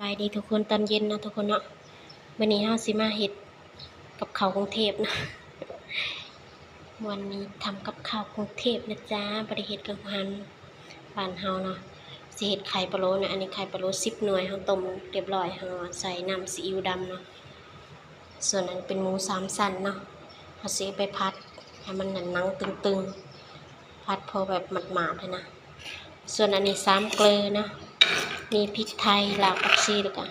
ສະບາຍດີທຸກຄົນ ຕອນເຢັນເນາະທຸກຄົນເນາະ. ມື້ນີ້ເຮົາຊິມາເຮັດກັບເຂົ້າກຸງເທບເນາະ. ວັນນີ້ທຳກັບເຂົ້າກຸງເທບນະຈ໊ະ, ບໍ່ໄດ້ເຮັດກັບອາຫານບ້ານເຮົາເນາະ. ຊິເຮັດໄຂ່ພະໂລ້ນະ, ອັນນີ້ໄຂ່ພະໂລ້ສິບໜ່ວຍ ເຮົາຕົ້ມຮຽບຮ້ອຍ, ເຮົາໃສ່ນ້ຳຊີອິ້ວດຳເນາະ. ສ່ວນອັນເປັນໝູສາມຊັ້ນເນາະ, ເຮົາຊິເອົາໄປຜັດໃຫ້ມັນໜັງຕຶງໆ, ຜັດພໍແບບໝາດໆຫັ້ນນະ. ສ່ວນອັນນີ້ສາມເກືອເນາະ, ມີພິກໄທ, ລາກຜັກຊີ ແລ້ວກະ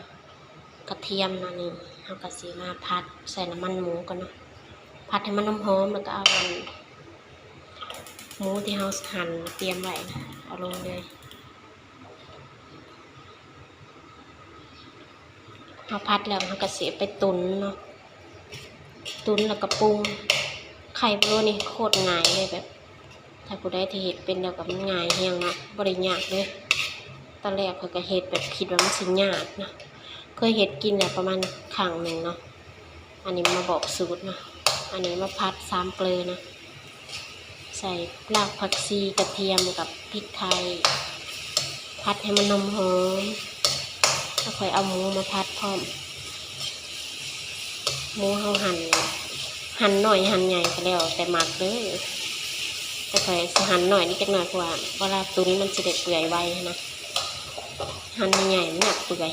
ກະທຽມເນາະ. ນີ້ເຮົາກະຊິມາຜັດໃສ່ນ້ຳມັນໝູກ່ອນເນາະ, ຜັດໃຫ້ມັນຫອມໆ ແລ້ວກະເອົາອັນໝູທີ່ເຮົາຫັ່ນຕຽມໄວ້ເອົາລົງເລີຍ. ເຮົາຜັດແລ້ວເຮົາກະຊິເອົາໄປຕຸນເນາະ, ຕຸນແລ້ວກະປຸງ. ໄຂ່ພະໂລ້ນີ້ໂຄດງ່າຍເລີຍ, ແບບ ຖ້າຜູ້ໃດທີ່ເຮັດເປັນແລ້ວກໍມັນງ່າຍແຮງເນາະ, ບໍ່ໄດ້ຍາກເດ້. ຕອນແລກຂ້ອຍກໍເຮັດແບບຄິດວ່າມັນຊິຍາກເນາະ, ເຄີຍເຮັດກິນແລ້ວປະມານຄັ້ງໜຶ່ງເນາະ. ອັນນີ້ມາບອກສູດເນາະ, ອັນນີ້ມາຜັດສາມເກືອເນາະ, ໃສ່ລາກຜັກຊີ, ກະທຽມ ກັບພິກໄທ, ຜັດໃຫ້ມັນຫອມໆ ແລ້ວຄ່ອຍເອົາໝູມາຜັດພ້ອມ. ໝູເຮົາຫັ່ນ ຫັ່ນນ້ອຍຫັ່ນໃຫຍ່ກໍແລ້ວແຕ່ມັກເດີ້, ແຕ່ຂ້ອຍຊິຫັ່ນນ້ອຍນີ້ຈັກໜ້ອຍ ເພາະວ່າເວລາຕຸນມັນຊິໄດ້ເປື່ອຍໄວນະ. ຫັ່ນໃຫຍ່ໆມັນຍາກເປື່ອຍ,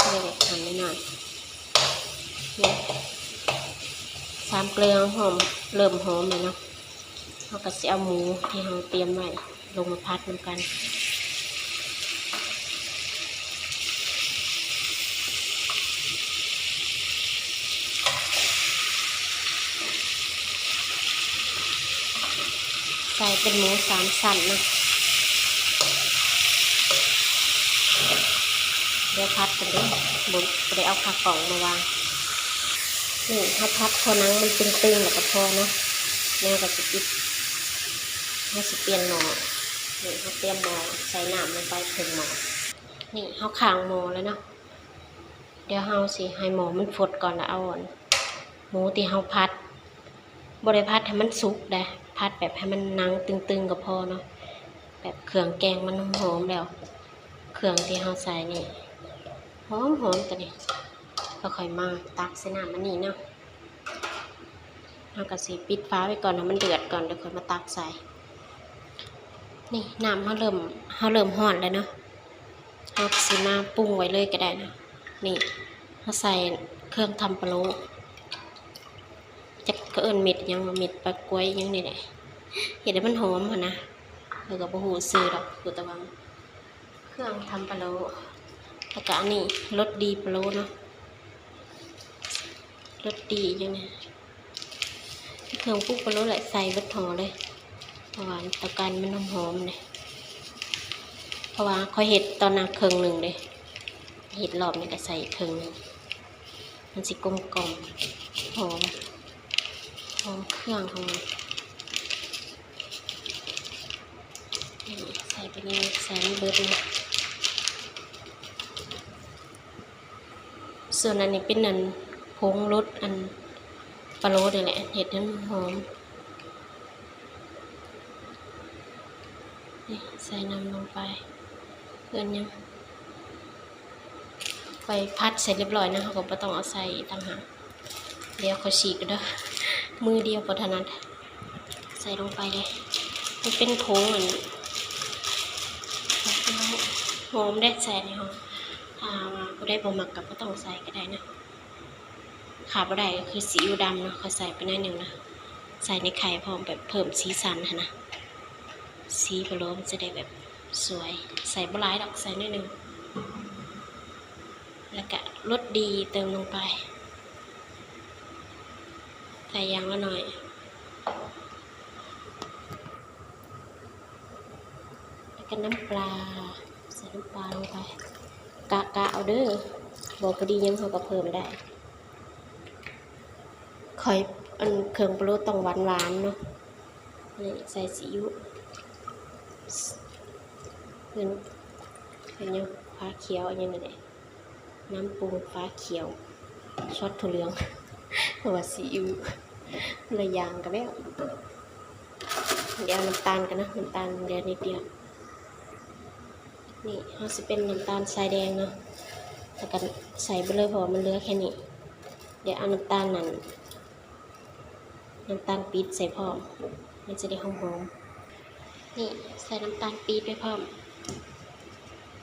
ກໍເລີຍແບບຫັ່ນນ້ອຍໆ. ນີ້ ສາມເກືອຫອມ ເລີ່ມຫອມແລ້ວເນາະ. ເຮົາກໍຊິເອົາໝູທີ່ເຮົາຕຽມໄວ້ລົງມາຜັດນຳກັນ. ໃສ່ເປັນໝູສາມຊັ້ນເນາະ. ດຽວຜັດກັນເດີ້, ບໍ່ ບໍ່ໄດ້ເອົາຂາກອງມາວາງ. ນີ້ເຮົາຜັດພໍໜັງມັນຕຶງໆ ແລ້ວກໍພໍເນາະ, ແລ້ວກໍຊິປິດ. ເຮົາຊິປ່ຽນໝໍ້. ນີ້ເຮົາຕຽມໝໍ້ໃສ່ນ້ຳລົງໄປເຄິ່ງໝໍ້. ນີ້ເຮົາຄ້າງໝໍ້ແລ້ວເນາະ, ດຽວເຮົາຊິໃຫ້ໝໍ້ມັນຟົດກ່ອນ ແລ້ວເອົາອັນ ໝູທີ່ເຮົາຜັດ, ບໍ່ໄດ້ຜັດໃຫ້ມັນສຸກເດ້, ຜັດແບບໃຫ້ມັນໜັງຕຶງໆກໍພໍເນາະ. ແບບເຄື່ອງແກງມັນຫອມແລ້ວ, ເຄື່ອງທີ່ເຮົາໃສ່ນີ້ຫອມໆ ຕົວນີ້. ແລ້ວຄ່ອຍມາຕັກໃສ່ນ້ຳອັນນີ້ເນາະ. ເຮົາກໍຊິປິດຝາໄວ້ກ່ອນ ໃຫ້ມັນເດືອດກ່ອນ ແລ້ວຄ່ອຍມາຕັກໃສ່. ນີ້ນ້ຳເຮົາເລີ່ມ ເຮົາເລີ່ມຮ້ອນແລ້ວເນາະ. ເຮົາກໍຊິມາປຸງໄວ້ເລີຍກໍໄດ້ເນາະ. ນີ້ເຮົາໃສ່ເຄື່ອງທຳພະໂລ້, ຈັກເຂົາເອີ້ນເມັດຫຍັງ ເມັດປາກວຍຫຍັງນີ້ແຫຼະ, ເຮັດໃຫ້ມັນຫອມຫັ້ນນະ. ຂ້ອຍກໍບໍ່ຮູ້ຊື່ດອກ, ຮູ້ແຕ່ວ່າເຄື່ອງທຳພະໂລ້. ແລ້ວກໍອັນນີ້ລົດດີພະໂລ້ເນາະ, ລົດດີຫຍັງນີ້. ເຄື່ອງປຸງໄປໂລດແຫຼະ, ໃສ່ເບິດຫໍ່ເລີຍ ເພາະວ່າຕ້ອງການມັນຫອມໆເດ້. ເພາະວ່າຂ້ອຍເຮັດຕອນນັ້ນເຄິ່ງໜຶ່ງເດ້, ເຮັດລອບນີ້ກໍໃສ່ເຄິ່ງໜຶ່ງ, ມັນຊິກົມກ່ອມ ຫອມ ຫອມເຄື່ອງຂອງມັນ. ນີ້ ໃສ່ໄປເລີຍ, ໃສ່ໃຫ້ເບິດເລີຍ. ສ່ວນອັນນີ້ເປັນອັນ ຜົງລົດອັນ ປະໂລນີ້ແຫຼະ ເຮັດໃຫ້ມັນຫອມ. ນີ້ ໃສ່ນ້ຳລົງໄປ ເອີ້ນຫຍັງ ຂ້ອຍຜັດໃສ່ຮຽບຮ້ອຍນະ, ເຮົາກໍບໍ່ຕ້ອງເອົາໃສ່ອີກຕ່າງຫາກ. ດຽວຂ້ອຍສີກເດີ້, ມືດຽວບໍ່ຖະໜັດ. ໃສ່ລົງໄປເລີຍ, ມັນເປັນຜົງອັນ ຫອມເດ້ ໃສ່ໃນຫ້ອງ. ຖ້າວ່າຜູ້ໃດບໍ່ມັກກໍບໍ່ຕ້ອງໃສ່ກໍໄດ້ນະ. ຂາດບໍ່ໄດ້ກໍຄືຊີອິ້ວດຳເນາະ, ຂ້ອຍໃສ່ໄປໜ້ອຍໜຶ່ງນະ, ໃສ່ໃນໄຂ່ພ້ອມ ແບບເພີ່ມສີສັນຫັ້ນນະ, ສີພະໂລ້ມັນຈະໄດ້ແບບສວຍ. ໃສ່ບໍ່ຫຼາຍດອກ, ໃສ່ໜ້ອຍໜຶ່ງ. ແລ້ວກະລົດດີເຕີມລົງໄປ, ໃສ່ຢ່າງລະໜ້ອຍ. ແລ້ວກະນ້ຳປາ, ໃສ່ນ້ຳປາລົງໄປ ກະ ກະເອົາເດີ້, ບໍ່ພໍດີຫຍັງເຮົາກໍເພີ່ມໄດ້. ຂ້ອຍ ອັນ ເຄື່ອງປະໂລດຕ້ອງຫວານໆເນາະ. ນີ້ໃສ່ຊີອິ້ວ ເປັນ ເປັນຫຍັງ ຝາຂຽວ ອີຫຍັງນີ້ແຫຼະ. ນ້ຳປຸງຝາຂຽວ ຊອດຖົ່ວເຫຼືອງ ເພາະວ່າຊີອິ້ວຫຼາຍຢ່າງກໍແລ້ວ. ດຽວນ້ຳຕານກັນເນາະ, ນ້ຳຕານເຫຼືອນິດດຽວ. ນີ້ເຮົາຊິເປັນນ້ຳຕານຊາຍແດງເນາະ, ແລ້ວກໍໃສ່ໄປເລີຍ ເພາະວ່າມັນເຫຼືອແຄ່ນີ້. ດຽວເອົານ້ຳຕານນັ້ນ ນ້ຳຕານປີບໃສ່ພ້ອມ ມັນຈະໄດ້ຫອມໆ. ນີ້ໃສ່ນ້ຳຕານປີບໄປພ້ອມ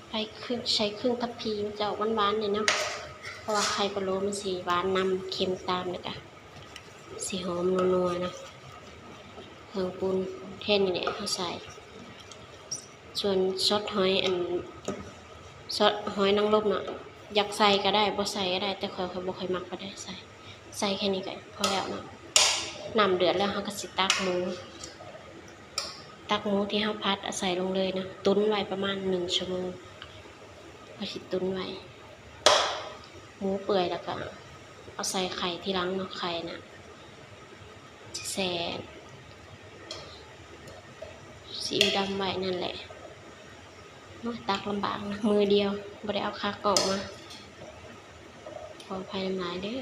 ໃສ່ເຄິ່ງ ໃສ່ເຄິ່ງທັບພີ ມັນຈະອອກຫວານໆ ແດ່ເນາະ ເພາະວ່າໄຂ່ພະໂລ້ມັນຊິຫວານນຳ ເຄັມຕາມ ແລ້ວກະຊິຫອມນົວໆ ນະ ເຄື່ອງປຸງແຄ່ນີ້ແຫຼະ ເຮົາໃສ່. ສ່ວນຊອດຫອຍ ອັນ ຊອດຫອຍນາງລົມເນາະ ຢາກໃສ່ກໍໄດ້ ບໍ່ໃສ່ກໍໄດ້ ແຕ່ຂ້ອຍ ຂ້ອຍບໍ່ຄ່ອຍມັກປານໃດ ໃສ່ ໃສ່ແຄ່ນີ້ກໍພໍແລ້ວເນາະ. ນ້ຳເດືອດແລ້ວ ເຮົາກໍຊິຕັກໝູ ຕັກໝູທີ່ເຮົາຜັດ ເອົາໃສ່ລົງເລີຍເນາະ. ຕຸນໄວ້ປະມານໜຶ່ງຊົ່ວໂມງ ຂ້ອຍຊິຕຸນໄວ້ ໝູເປື່ອຍ ແລ້ວກໍເອົາໃສ່ໄຂ່ທີຫຼັງເນາະ. ໄຂ່ນະ ແຊ່ຊີອິ້ວດຳໄວ້ນັ້ນແຫຼະ. ໂອ້ຍ ຕັກລຳບາກນະ ມືດຽວ ບໍ່ໄດ້ເອົາຂາກອອກມາ ຂໍອະໄພນຳຫຼາຍເດີ້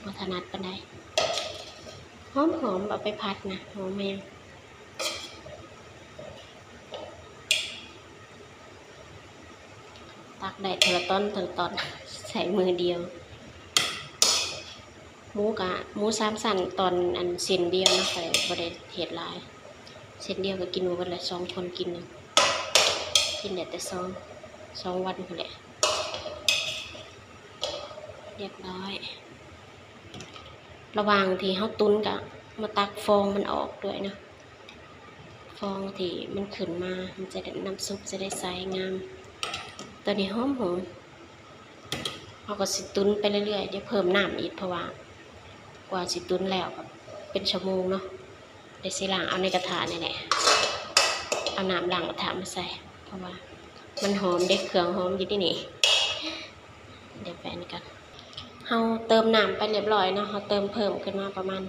ບໍ່ຖະໜັດປານໃດ. ຫອມໆ ເອົາໄປຜັດນະ ຫອມແຮງ. ຕັກໄດ້ເທື່ອລະຕອນ ເທື່ອລະຕອນ ໃຊ້ມືດຽວ. ໝູກະ ໝູສາມຊັ້ນ ຕອນອັນເສັ້ນດຽວນະ ຂ້ອຍບໍ່ໄດ້ເຮັດຫຼາຍ ເສັ້ນດຽວກໍກິນບໍ່ເບິດແຫຼະ ສອງຄົນກິນ ກິນໄດ້ແຕ່ສອງ ສອງວັນພຸ້ນແຫຼະ. ຮຽບຮ້ອຍ ລະຫວ່າງທີ່ເຮົາຕຸນກະມາຕັກຟອງມັນອອກດ້ວຍເນາະ ຟອງທີ່ມັນຂຶ້ນມາ ມັນຈະໄດ້ ນ້ຳຊຸບຈະໄດ້ໃສງາມ. ຕອນນີ້ຫອມໆ ເຮົາກໍຊິຕຸນໄປເລື້ອຍໆ ດຽວເພີ່ມນ້ຳອີກ ເພາະວ່າກວ່າຊິຕຸນແລ້ວກໍເປັນຊົ່ວໂມງເນາະ. ດຽວຊິລ້າງເອົາໃນກະທະນີ້ແຫຼະ ເອົານ້ຳລ້າງກະທະມາໃສ່ ເພາະວ່າມັນຫອມເດ້ ເຄື່ອງຫອມຢູ່ໃນນີ້. ດຽວໄປອັນນີ້ກ່ອນ ເຮົາເຕີມນ້ຳໄປຮຽບຮ້ອຍເນາະ ເຮົາເຕີມເພີ່ມຂຶ້ນມາປະມານ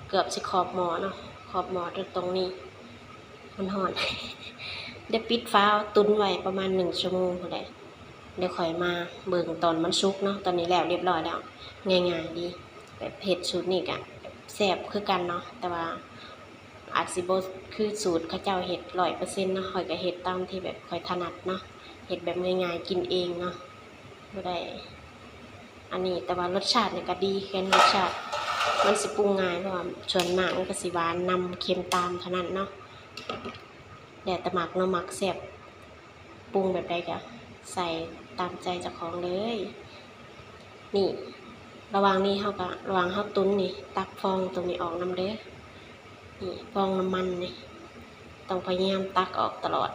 ເກືອບຊິຂອບໝໍ້ເນາະ ຂອບໝໍ້ຕົງນີ້ມັນຮ້ອນ. ດຽວປິດຝາຕຸນໄວ້ປະມານໜຶ່ງຊົ່ວໂມງພຸ້ນແຫຼະ ດຽວຂ້ອຍມາເບິ່ງຕອນມັນສຸກເນາະ. ຕອນນີ້ແລ້ວຮຽບຮ້ອຍແລ້ວ ງ່າຍໆ ດີ ແບບເຮັດສູດນີ້ກະແຊບຄືກັນເນາະ ແຕ່ວ່າອາດຊິບໍ່ຄືສູດເຂົາເຈົ້າເຮັດຮ້ອຍເປີເຊັນເນາະ ຂ້ອຍກະເຮັດຕາມທີ່ແບບຂ້ອຍຖະໜັດເນາະ ເຮັດແບບງ່າຍໆ ກິນເອງເນາະ ບໍ່ໄດ້ ອັນນີ້ ແຕ່ວ່າລົດຊາດນີ້ກໍດີຄືກັນ ລົດຊາດມັນຊິປຸງງ່າຍ ເພາະວ່າສ່ວນມາກມັນກໍຊິຫວານນຳເຄັມຕາມເທົ່ານັ້ນເນາະ. ແລ້ວແຕ່ມັກເນາະ ມັກແຊບ ປຸງແບບໃດກໍໃສ່ຕາມໃຈເຈົ້າຂອງເລີຍ. ນີ້ ລະຫວ່າງນີ້ເຮົາກໍ ລະຫວ່າງເຮົາຕຸນນີ້ ຕັກຟອງຕົງນີ້ອອກນຳເດີ້. ນີ້ ຟອງນ້ຳມັນນີ້ ຕ້ອງພະຍາຍາມຕັກອອກຕະຫຼອດ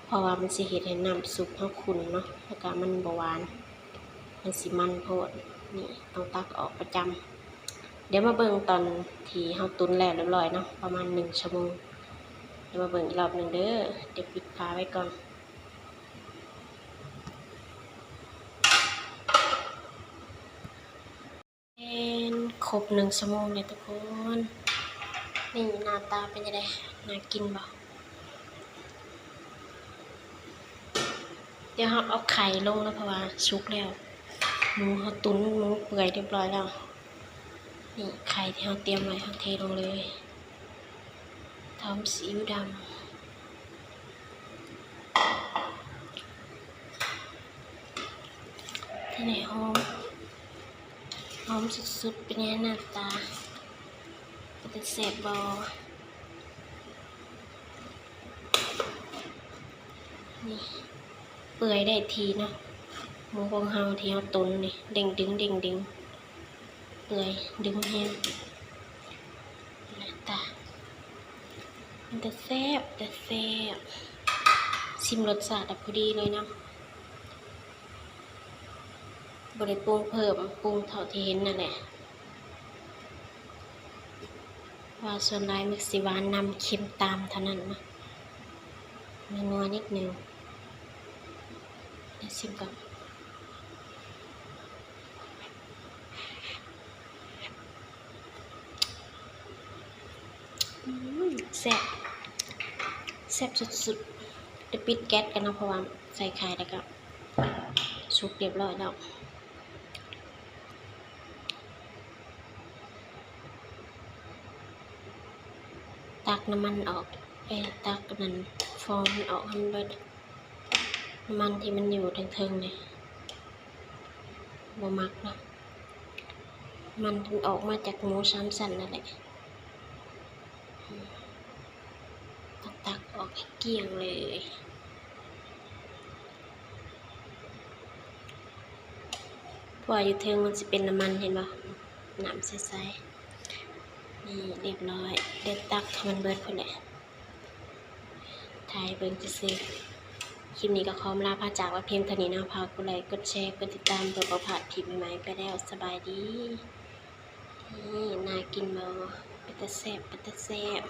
ເພາະວ່າມັນຊິເຮັດໃຫ້ນ້ຳຊຸບເຮົາຂຸ້ນເນາະ ແລ້ວກະມັນບໍ່ຫວານ ມັນຊິມັນໂພດ. ນີ້ ຕ້ອງຕັກອອກປະຈຳ. ດຽວມາເບິ່ງຕອນທີ່ເຮົາຕຸນແລ້ວຮຽບຮ້ອຍເນາະ ປະມານໜຶ່ງຊົ່ວໂມງ ດຽວມາເບິ່ງອີກລອບໜຶ່ງເດີ້. ດຽວປິດຝາໄວ້ກ່ອນ. ແມ່ນຄົບໜຶ່ງຊົ່ວໂມງແລ້ວທຸກຄົນ. ນີ້ໜ້າຕາເປັນຈັ່ງໃດ? ໜ້າກິນບໍ່? ດຽວເຮົາເອົາໄຂ່ລົງເນາະ ເພາະວ່າສຸກແລ້ວ. ໝູເຮົາຕຸນ ໝູເປື່ອຍຮຽບຮ້ອຍແລ້ວ. ນີ້ໄຂ່ທີ່ເຮົາຕຽມໄວ້ ເຮົາເທລົງເລີຍ. ຫອມຊີອິ້ວດຳ. ເທໃຫ້ຫອມ ຫອມສຸດໆ. ເປັນຫຍັງໜ້າຕາເປັນຕາແຊບບໍ່? ນີ້ ເປື່ອຍໄດ້ທີ່ເນາະ ໝູຂອງເຮົາທີ່ເຮົາຕຸນນີ້ ເດ້ງດຶງ ເດ້ງດຶງ ເປື່ອຍດຶງແຮງ. ໜ້າຕາເປັນຕາແຊບ ຕາແຊບ. ຊິມລົດຊາດແລ້ວພໍດີເລີຍເນາະ ບໍ່ໄດ້ປຸງເພີ່ມ ປຸງເທົ່າທີ່ເຫັນນັ້ນແຫຼະ ວ່າສ່ວນຫຼາຍມັກຊິຫວານນຳເຄັມຕາມເທົ່ານັ້ນເນາະ ນັວໆ ນິດໜຶ່ງ. ດຽວຊິມກ່ອນ. ອືມ ແຊບ ແຊບສຸດໆ. ດຽວປິດແກັສກ່ອນເນາະ ເພາະວ່າໃສ່ໄຂ່ແລ້ວກໍສຸກຮຽບຮ້ອຍແລ້ວ. ຕັກນ້ຳມັນອອກ ເອີ ຕັກອັນນັ້ນ ຟອງມັນອອກໃຫ້ມັນເບິດ ນ້ຳມັນທີ່ມັນຢູ່ເທິງໆ ນີ້. ບໍ່ມັກເນາະ ມັນເພິ່ງອອກມາຈາກໝູສາມຊັ້ນນັ້ນແຫຼະ. ອືມ ຕ້ອງຕັກອອກໃຫ້ກ້ຽງເລີຍ ເພາະວ່າຢູ່ເທິງມັນຊິເປັນນ້ຳມັນ ເຫັນບໍ່? ນ້ຳໃສໆ ນີ້ ຮຽບຮ້ອຍ ໄດ້ຕັກໃຫ້ມັນເບິດພຸ້ນແຫຼະ. ຖ່າຍໃຫ້ເບິ່ງຊື່ໆ. ຄລິບນີ້ກໍຂໍອຳລາພາຈາກໄວ້ພຽງເທົ່ານີ້ເນາະ. ຝາກກົດໄລ ກົດແຊ ກົດຕິດຕາມ ເພື່ອບໍ່ພາດຄລິບໃໝ່ໆໄປແລ້ວ. ສະບາຍດີ. ນີ້ ໜ້າກິນບໍ່? ເປັນຕາແຊບ ເປັນຕາແຊບ.